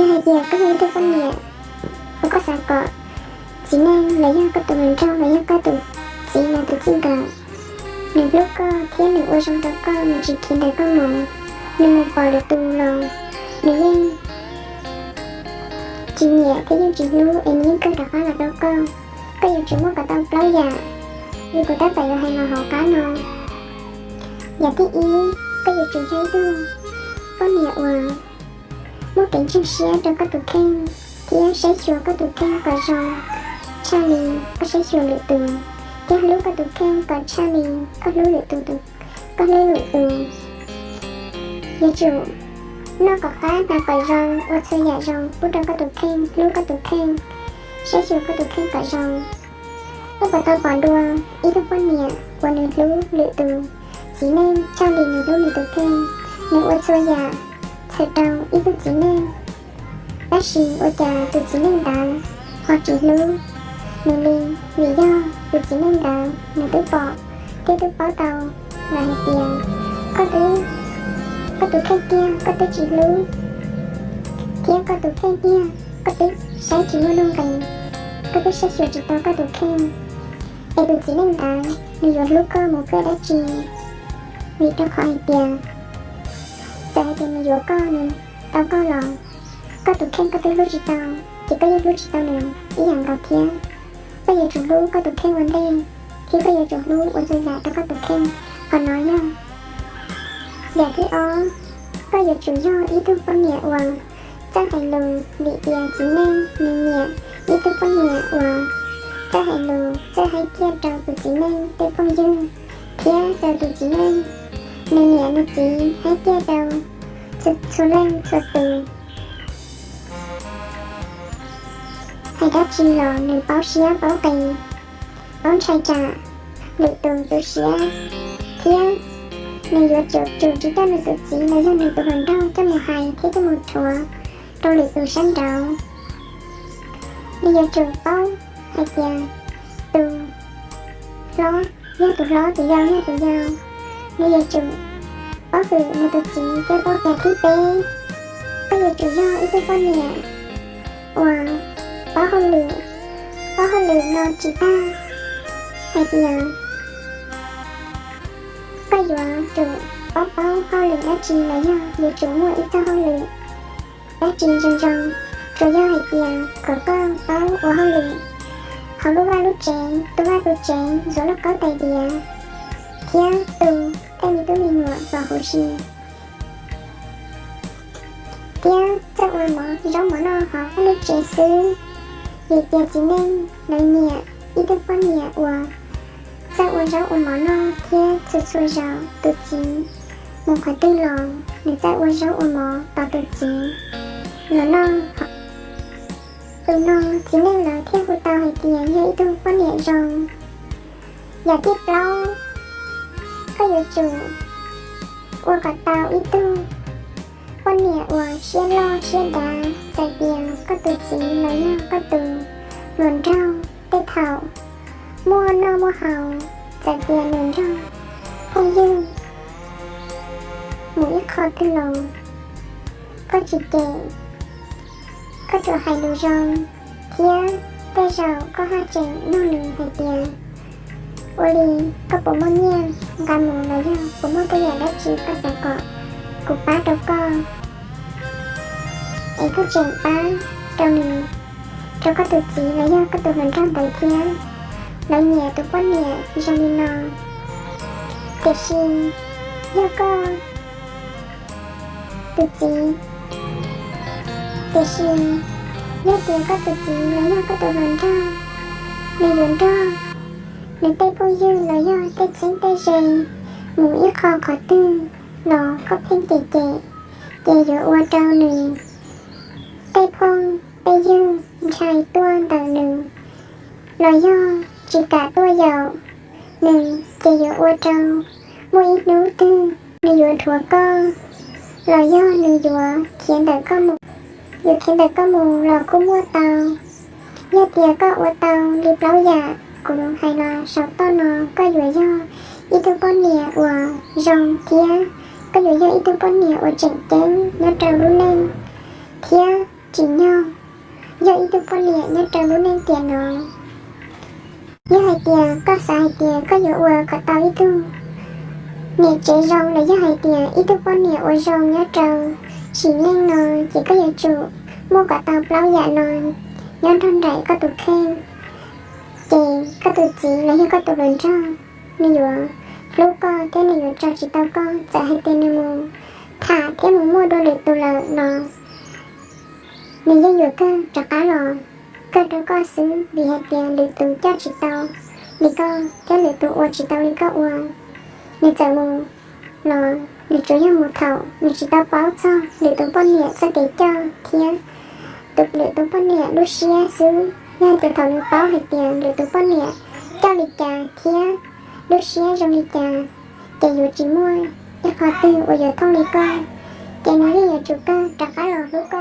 Yog hais tias koj yog ib tug poj niam uas koj xav kom txiv neej los yog koj tus hluas nraug los yog koj tus txiv los tus txij nkawm nws hlub koj thiab nws ua zoo rau koj, nws tsis khiav ntawm koj mus, nws mus pom lwm tus los nws yeej tsis nyiam thiab yeej tsis hlub es nws yeej kawg rov qab los rau koj, koj yuav tsum muaj kom tau plaub yam li kuv tab tom yuav hais los hauv qab no. Yam thib ib, koj yuav tsum yog ib tug poj niam uas muaj kev ntseeg siab rau koj tus kheej thiab saib xyuas koj tus kheej kom zoo tshaj li koj saib xyuas lwm tus, thiab hlub koj tus kheej kom tshaj li koj hlub lwm tus, koj hlub lwm tus. Yuav tsum noj kom qab hnav kom zoo, ua txhua yam zoo pub rau koj tus kheej, hlub koj tus kheej, saib xyuas koj tus kheej kom zoo. Koj puas tau pom dua ib tug poj niam uas nws hlub lwm tus txiv neej tshaj li nws hlub nws tus kheej? Nws ua txhua yam txhawm rau ib tug txiv neej, tab sis ua cas tus txiv neej ntawd ho tsis hlub nws li? Vim yog tus txiv neej ntawd nws twb pom thiab twb paub tau lawm hais tias koj twb, koj tus kheej tiag koj twb tsis hlub, thiab koj tus kheej tiag koj twb saib tsis muaj nuj nqis, koj twb saib xyuas tsis tau koj tus kheej. Es tus txiv neej ntawd nws yuav hlub koj mus pliag dab tsi? Vim rau qhov hais tias txawm hais tias nws yuav koj, nws tau koj los, koj tus kheej koj twb hlub tsis tau, ces koj yeej hlub tsis tau nws ib yam nkaus thiab. Koj yuav tsum hlub koj tus kheej ua ntej, thiab koj yuav tsum hlub ua txhua yam rau koj tus kheej. Qhov no yog yam thib ob, koj yuav tsum yog ib tug poj niam uas txawj hais lus, vim tias txiv neej nws nyiam ib tug poj niam uas txawj hais lus, txawj haib kiag rau tus txiv neej tej phooj ywg, thiab rau tus txiv neej nws niam nws txiv, haib kiag rau txhua leej txhua tus. Hais dab tsi los nws paub siab paub qis, paub ntshai tsam lwm tus tu siab, thiab nws yuav tsum tsis coj nws tus txiv los yog nws tus hluas nraug coj mus hais thiab coj mus rhuav rau lwm tus sab nraud. Nws yuav tsum paub hais tias tus hlob yog tus hlob, tus yau yog tus yau. Nws yuav tsum paub hwm nws tus txiv thiab paub. Yam thib peb, koj yuav tsum yog ib tug poj niam uas paub hauj lwm. Paub hauj lwm no tsis tag hais tias koj yuav tsum paub paub hauj lwm dab tsi los yog yuav tsum muaj ib txoj hauj lwm dab tsi zoo zoo, tsuas yog hais tias kom koj paub ua hauj lwm hauv lub vaj lub tsev, tu vaj tu tsev, ntxuav lauj kaub tais diav, thiab tu tej me tub me nyuam pov huv si, thiab txawj ua mov zaub mov noj hauv vaj lub tsev xwb. Vim tias txiv neej lawv nyiam ib tug poj niam uas txawj ua zaub ua mov noj thiab txhua txhua zaus tus txiv mus qhov twg los nws txawj ua zaub ua mov tos tus txiv los noj. Tus no txiv neej lawv thiaj hu tau hais tias yog ib tug poj niam zoo. Yam thib plaub, koj yuav tsum ua kom tau ib tug poj niam uas siab loj siab dav. Txawm tias koj tus txiv los yog koj tus hluas nraug tej thaum muaj noj muaj haus, txawm tias nws nrog phooj ywg mus ib qho twg los koj tsis cem, koj tsuas hais lus zoo, thiab tej zaum koj haj tseem nug nws hais tias, ua li koj puas muaj nyiaj nqa mus los yog puas muaj tej yam dab tsi koj xav kom kuv pab rau koj, es koj tseem pab rau nws, rau koj tus txiv los yog koj tus hluas nraug ntawd thiab. Lawv nyiam tus poj niam zoo li no. Tiam sis yog koj tus txiv, tiam sis yog tias koj tus txiv los yog koj tus hluas nraug, nws yuav nrog nws tej phooj ywg los yog tej txheeb tej ze mus ib qho qhov twg los koj pheej cem cem, ces yuav ua rau nws tej phooj tej ywg ntshai tuaj ntawm nws los yog tsis kam tuaj yaum nws, ces yuav ua rau muaj ib hnub twg nws yuav dhuav koj los yog nws yuav khiav ntawm koj mus. Yuav khiav ntawm koj mus los kuj muaj tau. Yog tias koj ua tau li plaub yam kuv hais los saum toj no, koj yuav yog ib tug poj niam uas zoo thiab koj yuav yog ib tug poj niam uas tseem ceeb nyob rau lub neej thiab tsim nyog yog ib tug poj niam nyob rau lub neej tiam no. Yog hais tias koj xav hais tias koj yuav ua kom tau ib tug niam tsev zoo los yog hais tias ib tug poj niam ua zoo nyob rau sim neej no, ces koj yuav tsum muaj kom tau plaub yam no nyob nrog nraim koj tus kheej, ces koj tus txiv los yog koj tus hluas nraug nws yuav hlub koj thiab nws yuav tso tsis tau koj. Txawm hais tias nws mus tham thiab mus muaj dua lwm tus lawm no, nws yeej yuav kawg rov qab los kawg rau koj xwb, vim hais tias lwm tus coj tsis tau li koj thiab lwm tus ua tsis tau li koj ua. Nws txawm mus los nws tsuas yog mus thaum nws tsis tau paub txog lwm tus poj niam txoj kev coj thiab tus lwm tus poj niam lub siab xwb. Yog tias thaum nws paub hais tias lwm tus poj niam coj li cas thiab lub siab zoo li cas, ces yuav tsis muaj ib qho twg uas yuav thooj li koj, ces nws yeej yuav tsum kawg rov qab los hlub koj.